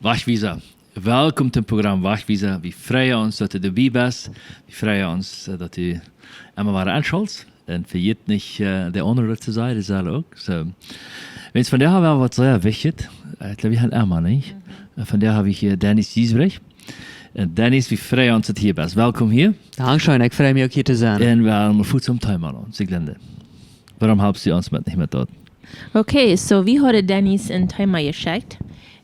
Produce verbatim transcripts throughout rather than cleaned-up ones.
Wajchwiesa. Welkom tom Programm Wajchwiesa. Wie freien ons, daut du doabie best. Wie freien ons, äh, daut du emma wada aunschaltst. Un vejät nich, äh, de aundre to sajen, dee sellen uk. Soo. Wiels vondoag hab wie waut sea Wichtjet. Äh, ekj jleew, wie haben emma, nich? Mhm. Äh, vondoag hab wie hia Dennis Giesbrecht. Äh, Dennis, wie freien ons, daut du hia best. Welkom hia. Dankscheen, ekj frei mie uk hia to sennen. Un wie gonen fuaz toom Thema aun, Sieglinde. Wuarom halpst du ons met, nich met daut? Okay, soo wie hauden Dennis een Thema jeschekjt.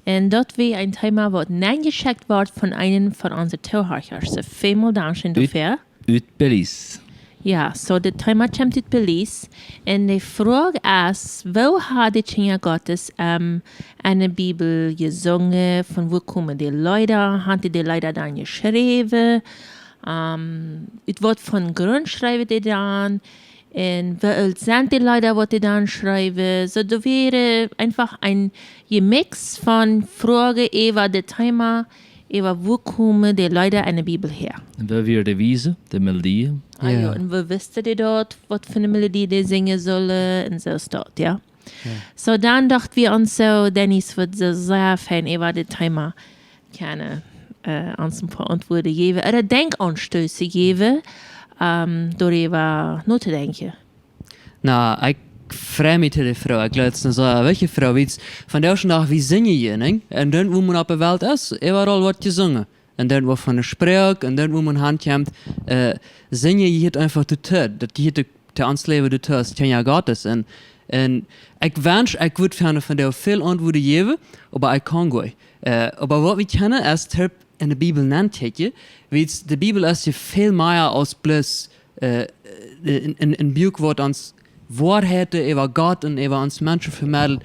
Un daut wia een Thema, waut nenjeschekjt wort von eenen von onse Toohorcha. Soo, välmol dankscheen doafäa. Ut Belize. Jo, soo daut Thema kjemt ut Belize. Un de Froag es, woo haben de Kjinja Gottes, ähm, enne Bibel jesungen? Von wua komen de Leeda? Haben dee de Leeda dan jeschräwen? Ähm, ut waut von Grunt schriewen dee dan? Un woo oolt sent de Leeda, waut dee dan schriewen? Soo, doa wia eefach een Jemix von Froagen äwa daut Thema, äwa wua komen de Leeda enne Bibel häa. Un woo wia de Wies, de Melodie? Ah, jo. Jo, un woo wisten dee daut, waut fa eene Melodie dee sinjen sullen, un soo es daut, jo. Jo. Soo, dan docht wie ons soo, Dennis, wudd soo sea fein äwa daut Thema kjennen, äh, ons een poa Auntwuaden jäwen, ooda Denkjaunstoßen jäwen, ähm, doaräwa notodenkjen. Na, ekj frei mie to de Froag. Ekj jleew, daut es eene sea wichtje Froag. Wiels vondoag dän Dach, wie sent hia, nä? Un dan, wua eena opp de Welt es, äwaraul woat jesungen. Un dan, wua von de Sproak, un dan, wua eena hankjemt, äh, sent hia, hia eefach doatoo. Daut hia to, to ons Läwen doatoo, es Kjinja Gottes. Un, un ekj wensch, ekj wudd vondoag väl Auntwuaden jäwen, oba ekj kaun goanich. Äh, oba waut wie kjennen, es, es enne Bibel nenkjikjen, wiels de Bibel es je väl mea aus bloos, äh, een, een, een Buak, waut ons Woarheiten äwa Gott un äwa ons Menschen vemedelt.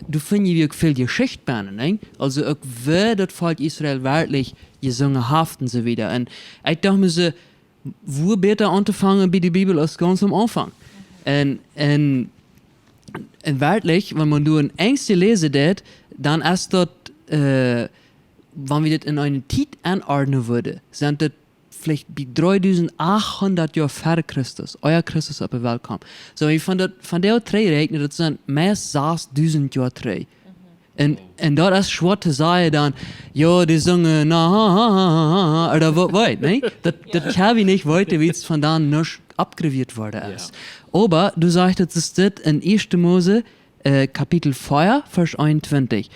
Doa finj wie uk väl Jeschicht bennen, nä? Aulsoo uk, woo daut Volkj Israel werkjlich jesungen haft un soo wieda. Un ekj docht mie soo, wua bäta auntofangen bie de Bibel aus gaunz aum Aunfank? Un, un, un werkjlich, wan eena doa een Enjsje läsen deed, dan es daut, äh, wan wie dit en eene Tiet enordnen wudden, sent daut veleicht bie dreedusent achthundat Joa ver Christus, ea Christus opp de Welt kjeem. Soo, wan wie von daut, von dee trigj räakjnen, daut sent meist sasdusent Joa trigj. Un, un daut es schwoa to sajen dan, jo, dee sungen, na, ha, ha, ha, ha, ha, ooda waut weet, nä? Daut, daut kjenn wie nich weeten, wiels von dan nuscht aufjeschräwen worden es. Jo. Oba, du sajchst, daut es dit en Ieeschte Mose, äh, Kapitel vea, Varsch eenuntwintich.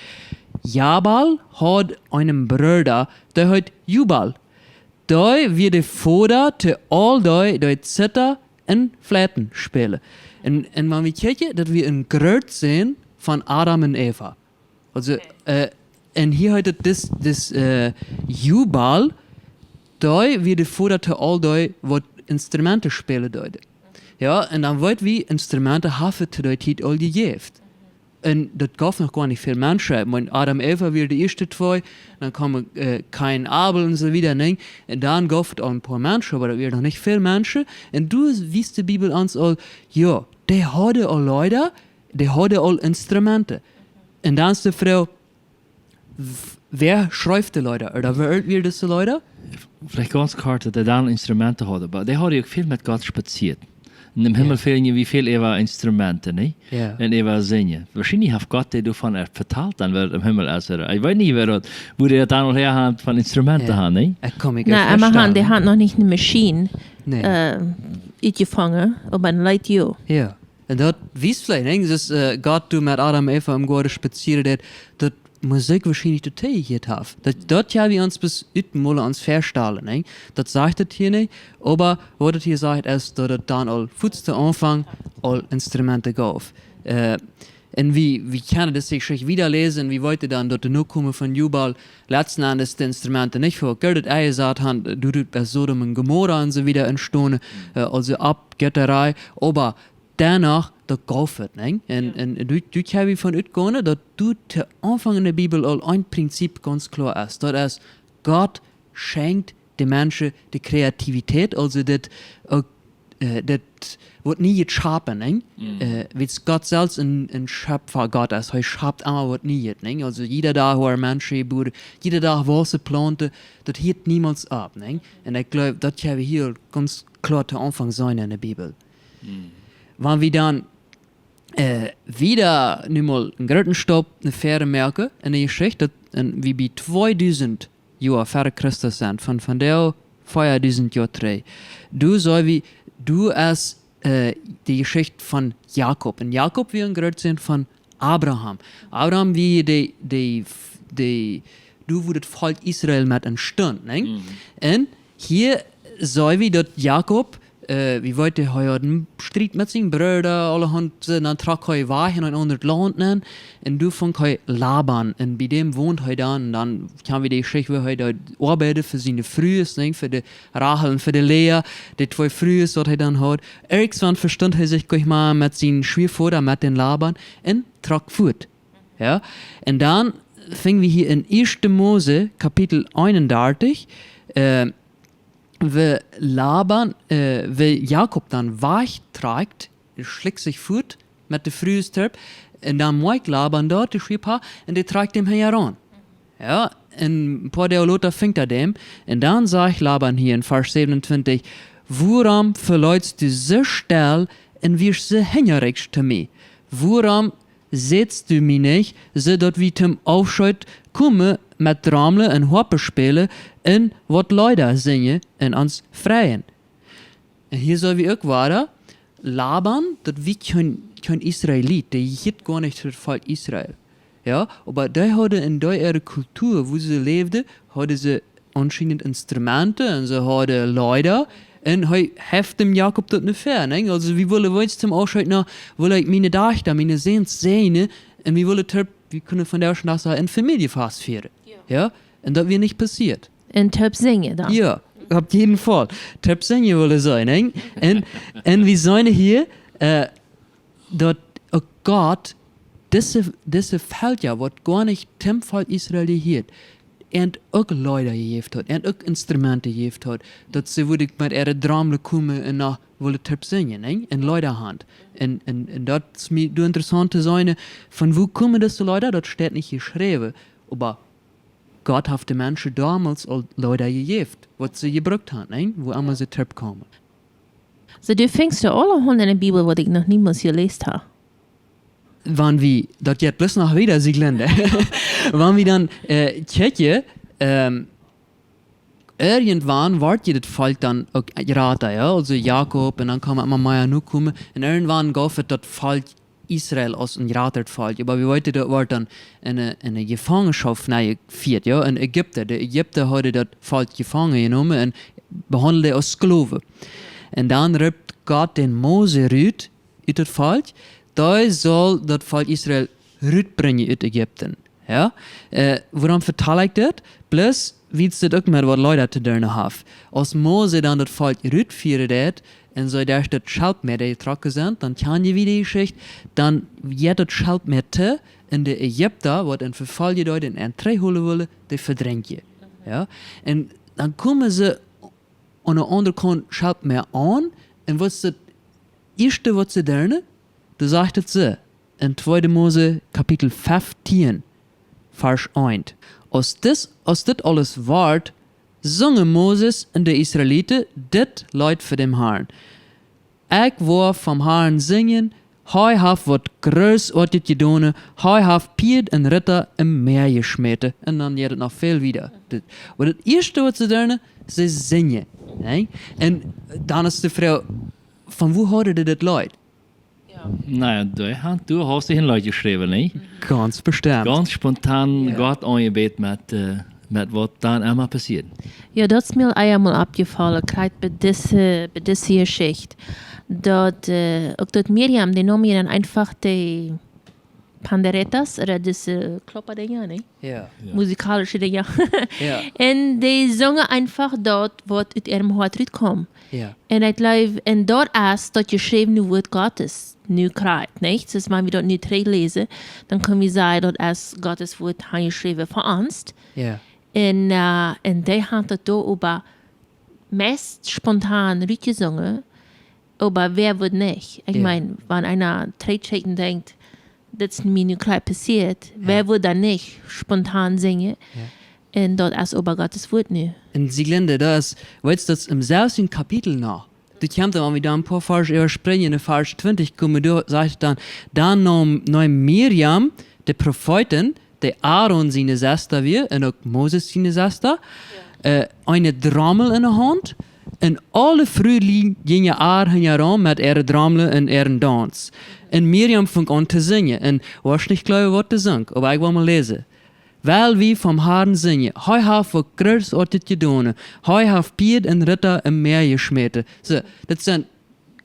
Jabal haud eenen Brooda, dee heet Jubal. Dee wia de Voda to aul dee, dee Zitta un Fleiten spälen. Un, un wan wie kjikjen, daut wia een Grootsän von Adam un Eva. Aulsoo, okay, äh, un hia heet et dis, dis, äh, Jubal, dee wia de Voda to aul dee, waut Instrumenten spälen deeden. Jo, un dan weet wie, Instrumenten haft et to dee Tiet aul jejäft. Un daut jeef noch goanich väl Menschen. Ekj meen, Adam, Eva wieren de ieeschte twee, dan kjeemen, äh, Kain, Abel un soo wieda, nä? Un dan jeef et aul een poa Menschen, oba daut wieren noch nich väl Menschen. Un doa wiest de Bibel ons aul, jo, dee hauden aul Leeda, dee hauden aul Instrumenten. Un dan es de Froag, w-, wäa schreef de Leeda? Ooda wäa, wäa wieren dise Leeda? Veleicht gaunz kort, daut dee dan Instrumenten hauden, oba dee hauden uk väl met Gott spazieet. En däm Himmel, jo, finj wie väl äwa Instrumenten, nä? Jo. Un äwa sinjen. Woarschienlich haft Gott dee doavon, äh, vetalt, dan, wäa em Himmel es, ooda? Ekj weet nich, wäa daut, wua dee daut dan aul häa hauden von Instrumenten, jo, haben, nä? Ekj kaun mie, nä, goot emma han, dee vestonen, hauden noch nich eene Maschien, nä, äh, utjefungen, oba een Leet, jo. Jo. Un daut wiest veleicht, nä? Daut, äh, Gott doa met Adam un Eva em Goaden spazieren deed, daut mott sikj woarschienlich doatoo jehieet haben. Daut, daut kjenn wie ons bloos utmolen, ons väastalen, nä? Daut sajcht et hia nich, oba waut et hia sajcht, es, daut et dan aul fuaz to Aunfank aul Instrumenten jeef. Äh, un wie, wie kjennen daut sikj wiedaläsen, wie weeten dan, daut de Nokomen von Jubal letzten Endes de Instrumenten nich fa Gott, daut hee jesajcht haud, du, du best Sodom un Gomorra un soo wieda entstonen, äh, aulsoo Aufjetterei, oba dennoch, daut jeef et, nä? Un, jo, un doa, doa kjenn wie von utgonen, daut doa to Aunfank enne Bibel aul een Prinzip gaunz kloa es. Daut es, Gott schenkjt de Menschen de Kreativität, aulsoo daut uk, äh, daut woat nie jeschaufen, nä? Mhm. Äh, wiels Gott selfst een, een Schepfa Gott es. Hee schauft emma waut Nieet, nä? Aulsoo jieda Dach woaren Menschen jebuaren, jieda Dach waussen Plaunten, daut hieet niemols opp, nä? Un ekj jleew, daut kjenn wie hia gaunz kloa to Aunfank seenen enne Bibel. Mhm. Wan wie dan Äh, wieda nu mol een grooten Staup no väaren moaken enne Jeschicht, daut, un wie bie tweedusent Joa ver Christus sent, von, von doa veadusent Joa trigj. Doa soo wie, doa es, äh, de Jeschicht von Jakob. Un Jakob wia een Grootsän von Abraham. Abraham wia de, de, de, doa wua daut Volkj Israel met entstunt, nä? Un hia soo wie daut Jakob, äh, wie weeten, hee haud een Striet met sienen Brooda, aulahaunt, äh, dan trock hee wajch en een aundret Launt nenn. Un doa funk hee Laban. Un bie däm wond hee dan. Un dan kjennen wie de Jeschicht, woo hee doa oabeid fa siene Frues, nä, fa de Rachel un fa de Lea, de twee Frues, waut hee dan haud. Irjentwan vestunt hee sikj, kjeem hee mau met sienen Schwiavoda, met dän Laban, un trock fuat. Jo? Un dan finj wie hia en ieeschte Mose, Kapitel eenundartich, äh, woo Laban, äh, woo Jakob dan wajchtrakjt, schlikjt sikj fuat met de Frues toop, un dan moakjt Laban doa, de Schwiapa, un dee trakjt am hinjaraun. Jo, un een poa Doag lota finjt hee däm. Un dan sajcht Laban hia en Varsch säwenuntwintich: "Wuarom veleetst du soo stell un wieescht soo hinjarikj to mie? Wuarom sädst du mie nich, soo daut wie toom Aufscheet komen met Drommlen un Hoapen spälen un waut Leeda sinjen un ons freien?" Un hia soo wie uk wada, Laban, daut wia kjeen, kjeen Israelit, dee jehieet goanich to daut Volkj Israel. Jo, oba dee hauden en dee äare Kultua, wua see läwden, hauden see aunscheinent Instrumenten un see hauden Leeda. Un hee jeft däm Jakob daut nu väa, nä? Aulsoo, wie wellen weens toom Aufscheet, nu well ekj miene Dajchta, miene Säns säajnen, un wie wellen toop, wie kjennen vondoag dän Dach sajen, een Famieljefaust fieren. Jo. Jo? Un daut wia nich passieet. Un toop sinjen dan. Jo, opp jieden Faul. Toop sinjen wellen see, nä? Un, un wie seenen hia, äh, daut uk Gott dise, dise Velkja, waut goanich toom Volkj Israel jehieet, an uk Leeda jejäft haud, an uk Instrumenten jejäft haud, daut see wudden met äare Drommlen komen un noch wullen toop sinjen, nä? Un Leeda han. Un, un, un daut es mie doa interessaunt to seenen, von wua komen dise Leeda, daut steit nich jeschräwen, oba Gott haft de Menschen domols aul Leeda jejäft, waut see jebrukt han, nä? Wua emma see toop kjeemen. Soo, du finjst aulahaunt en de Bibel, waut ekj noch niemols jeläst hab. Wan wie, daut jeit bloos noch wieda, Sieglinde. Wan wie dan, äh, kjikjen, ähm, irjentwan wort daut Volkj dan uk jrata, jo? Aulsoo Jakob, un dan kjeemen emma mea Nokomen. Un irjentwan jeef et daut Volkj Israel aus een jratat Volkj. Oba wie weeten, daut wort dan en eene, en eene Jefangenschoft nenjefieet, jo, en Ägipten. De Ägipta hauden daut Volkj jefangen jenomen un behaundelden aus Sklowen. Un dan roopt Gott dän Mose rut ut daut Volkj, dee saul daut Volkj Israel rutbrinjen ut Ägipten. Jo? Äh, wuarom vetal ekj dit? Bloos, wiels dit uk met waut Leeda to doonen haft. Aus Mose dan daut Volkj rutfieren deed, un see derch daut Schelpmeer jetrocken sent, dan kjanen jie wada de Jeschicht, dan jeit daut Schelpmeer too, un de Ägipta, waut an vefoljen deeden un an trigjhoolen wullen, dee vedrenkjen. Jo? Un dan komen see aun de aundre Kaunt Schelpmeer aun, un waut es daut ieeschte, waut see doonen? Doa sajcht et soo, en tweede Mose Kapitel feftieen, Varsch eent: "Aus dit, aus dit aules wort, sungen Moses un de Israeliten dit Leet fa däm Harn: Ekj woa vom Harn sinjen, hee haft waut Grootoatjet jedonen, hee haft Pieed un Ritta em Mäa jeschmäten." Un dan jeit et noch väl wieda. Dit, oba daut ieeschte, waut see doonen, see sinjen, nä? Un dan es de Froag, von wua hauden dee dit Leet? Na ja, dee haud, du hast dee een Leet jeschräwen, nä? Gaunz bestemmt. Gaunz spontan Jo. Gott aunjebät met, äh, met waut dan emma passieed. Jo, daut es mie aul eemol oppjefollen, krakjt bie dise, bie dise Jeschicht, daut, äh, uk daut Miriam, dee neem je dan eefach de panderetas, ooda dise Kloppadinger, nä? Jo. Jo. Musikalische Dinja. Jo. Un dee sungen eefach daut, waut ut äa Hoat rutkjeem. Jo. Un ekj jleew, un daut es daut jeschräwne Wuat Gottes nu krakjt, nä? Soo aus wan wie daut nu trigjläsen, dan kjenn wie sajen, daut es Gottes Wuat jeschräwen fa ons. Jo. Un, äh, un dee haud daut doa oba meist spontan rutjesungen, oba wäa wudd nich? Ekj Jo. meen, wan eena trigjkjikjt un denkjt, daut es mie nu krakjt passieet, Jo. wäa wudd dan nich spontan sinjen? Jo. Un daut es oba Gottes Wuat nu. Un Sieglinde, daut es, weetst, daut es em selwjen Kapitel noch, Doa kjemt dan, wan wie dan een poa Varsch äwasprinjen, en Varsch twintich komen, doa sajcht et dan: Dan neem, neem Miriam, de Profeetin, dee Aaron siene Sesta wia un uk Moses siene Sesta, äh, eene Drommel enne Haunt, un aule Frulied jinjen äa hinjaraun met äare Drommel un äaren Dauns. Un Miriam funk aun to sinjen, un woascht nich jleewen, waut dee sunk, oba ekj well mol läsen. Wiels wie vom Harn sinjen, hee haft waut Grootoatjet jedonen, hee haft Pieed un Ritta em Mäa jeschmäten. Soo, daut sent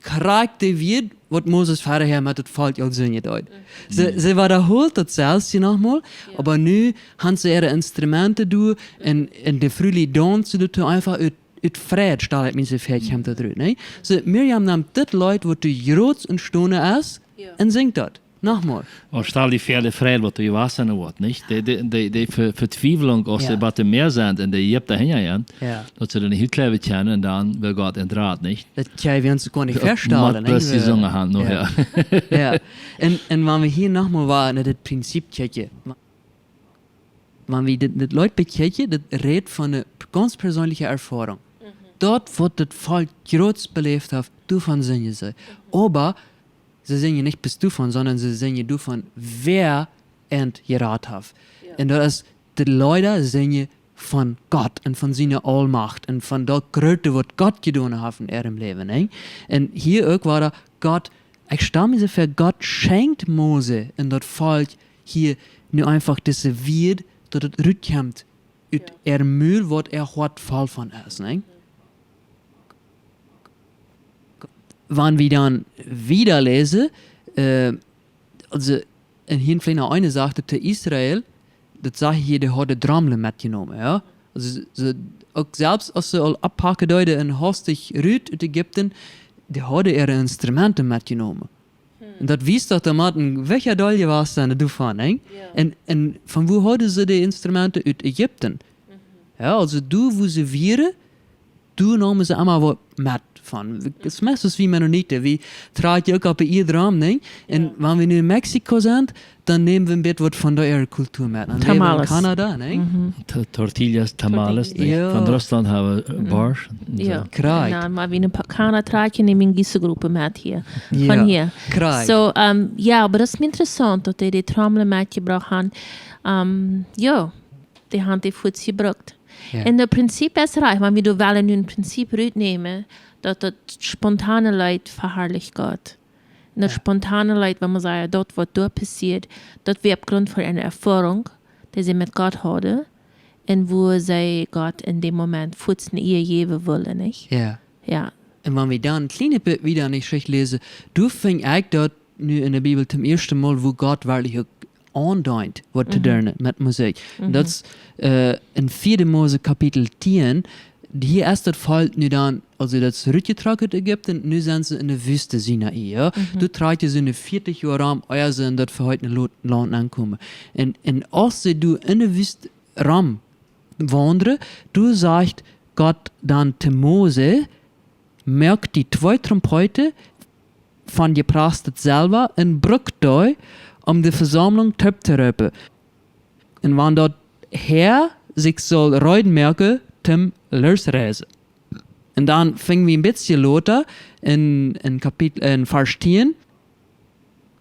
krakjt de Wieed, waut Moses verhäa met daut Volkj aul sinjen deed. See, see wadaholt daut selfst hia noch mol, oba nu han see äare Instrumenten doa un, un de Frulied daunzen doatoo, eefach ut, ut Freid, stal ekj mie soo väa, kjemt daut rut, nä? Soo, Miriam nemt dit Leet, waut doa jrod entstonen es, un sinjt daut. Noch mol. Un stal die väa de Freid, waut doa jewast woat, nich? De, de, de, de Ver-, Vertwiewlunk, aus see bie daut Mäa sent un de Ägipta hinja sent, daut see dan nich utkjrieen kjennen un dan well Gott an Rat, nich? Daut kjenn wie ons goanich väastalen, nä? Bloos dee sungen han, no, jo. Jo. Un, un wan wie hia noch mol wada no daut Prinzip kjikjen, wan wie dit, dit Leet bekjikjen, daut rät von eene gaunz perseenelje Erfoarunk. Daut, waut daut Volkj jrod beläft haft, doavon sinjen see. Oba see sinjen nich bloos doavon, sonda see sinjen doavon, wäa an jerat haft. Jo. Un daut es, de Leeda sinjen von Gott un von siene Aulmacht un von daut Groote, waut Gott jedonen haft en äarem Läwen, nä? Un hia uk wada, Gott, ekj stal mie soo väa, Gott schenkjt Mose un daut Volkj hia nu eefach dise Wieed, daut et rutkjemt ut äa Mul, waut äa Hoat voll von es, nä? Wan wie dan wieda läsen, äh, aulsoo, un hia veleicht noch eene Sach to Israel, daut sajcht hia, dee hauden Drommlen metjenomen, jo? Aulsoo, see, uk selfst aus see aul aufpacken deeden un haustich rut ut Ägipten, dee hauden äare Instrumenten metjenomen. Un daut wiest doch, doa mott een wichtja Deel jewast sennen doavon, nä? Jo. Un, un von wua hauden see de Instrumenten? Ut Ägipten. Jo, aulsoo doa, wua see wieren, doa neemen see emma waut met von. Daut es meist soo aus wie Mennoniten, wie trakjen uk opp de Ieed rom, nä? Un wan wie nu en Mexiko sent, dan nämen wie een bät waut von de äare Kultua met. Dan läwen wie en Kanada, nä? To-, tortillas, tamales, nä? Jo. Von Russlaunt haben wie, äh, Borscht. Jo. Krakjt. Un dan, wan wie no Pa-, Kanada trakjen, nämen wie eene Grupp met hia. Jo. Von hia. Krakjt. Soo, ähm, jo, oba daut es mie interessaunt, daut dee de Trommel metjebrocht haben. Ähm, jo, dee haben dee fuaz jebrukt. Jo. Un daut Prinzip es rajcht, wan wie doa wellen nu een Prinzip rutnämen, daut daut spontane Leet veharlicht Gott. Un daut spontane Leet, wan wie sajen, daut waut doa passieet, daut wia opp Grunt von eene Erfoarunk, dee see met Gott hauden, un wua see Gott en däm Moment fuaz ne Ea jäwen wullen, nich? Jo. Jo. Un wan wie dan een kjlienet bät wieda en de Jeschicht läsen, doa finj ekj daut nu en de Bibel toom ieeschten Mol, wua Gott werkjlich uk aundeent, waut to doonen met Musikj. Un daut es, äh, en vieede Mose Kapitel tieen, hia es daut Volkj nu dan, aulsoo daut es rutjetrocken ut Ägipten, nu sent see en de Wüste Sinai, jo? Doa trakjen see nu vieetich Joa rom, ea see en daut veheetne Lo-, Launt aunkomen. Un, un aus see doa en de Wüste rom waundren, doa sajcht Gott dan to Mose: Moak die twee Trompeeten von jeprastet Selwa un bruk dee, om de Vesaumlunk toop to roopen. Un wan daut Häa sikj saul reed moaken toom losreisen. Un dan finj wie een bät lota en, en Kapitel, en Varsch tieen.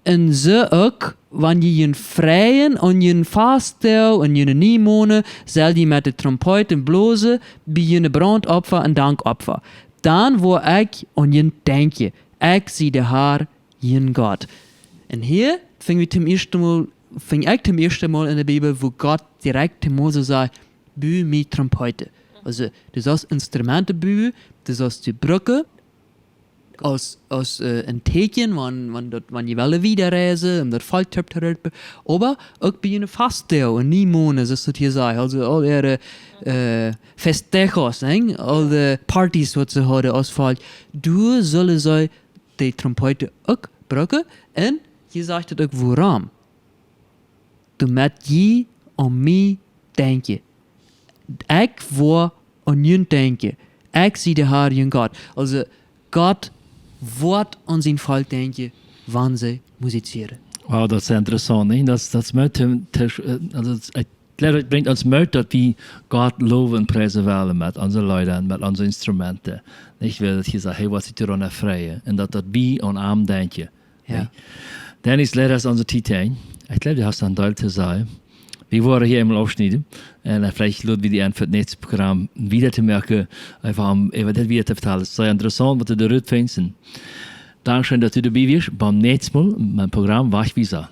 Un soo uk, wan jie junt freien aun jun Fastdoag un june Niemoonat, sell jie met de Trompeeten blosen bie june Brauntopfa un Dankopfa. Dan woa ekj aun junt denkjen. Ekj sie de Har, jun Gott. Un hia finj wie toom ieeschten Mol, finj ekj toom ieeschten Mol en de Bibel, wua Gott direkt to Mose sajcht: Buu mie Trompeeten. Aulsoo, du saust Instrumenten buen, du saust dee brucken, aus, aus, äh, een Tieekjen, wan, wan daut, wan jie wellen wieda reisen, om daut Volkj toop to roopen, oba uk bie june Fastdoag un Niemoonat, soo aus daut hia sajcht, aulsoo aul äare, äh, festejos, nä? Aul de Partys, waut see hauden aus Volkj, doa sellen see de Trompeeten uk brucken, un hia sajcht et uk wuarom. Doamet jie aun mie denkjen. Ekj woa aun junt denkjen. Ekj sie de Har, jun Gott. Aulsoo, Gott woat aun sien Volkj denkjen, wan see musizieren. Wow, daut es interessaunt, nä? Daut, daut es mie toom, toom, äh, aulsoo, daut es, ekj jleew, daut brinjt ons Moot, daut wie Gott lowen un priesen wellen met onse Leeda un met onse Instrumenten. Nich, wiels daut hia sajcht, hee woat sikj doaraun erfreien. Un daut, daut wie aun am denkjen. Jo. Nich? Dennis, leida es onse Tiet to Enj. Ekj jleew, du hast noch een Deel to sajen. Wie woaren hia eemol aufschnieden. Un veleicht loten wie die aun fa daut näakjste Program wieda to moaken. Eefach om äwa daut wieda to vetalen. Sea interessaunt, waut du doa rut finjst. Dankscheen, daut du doabie wieescht. Biem näakjsten Mol, mien Program, Wajchwiesa.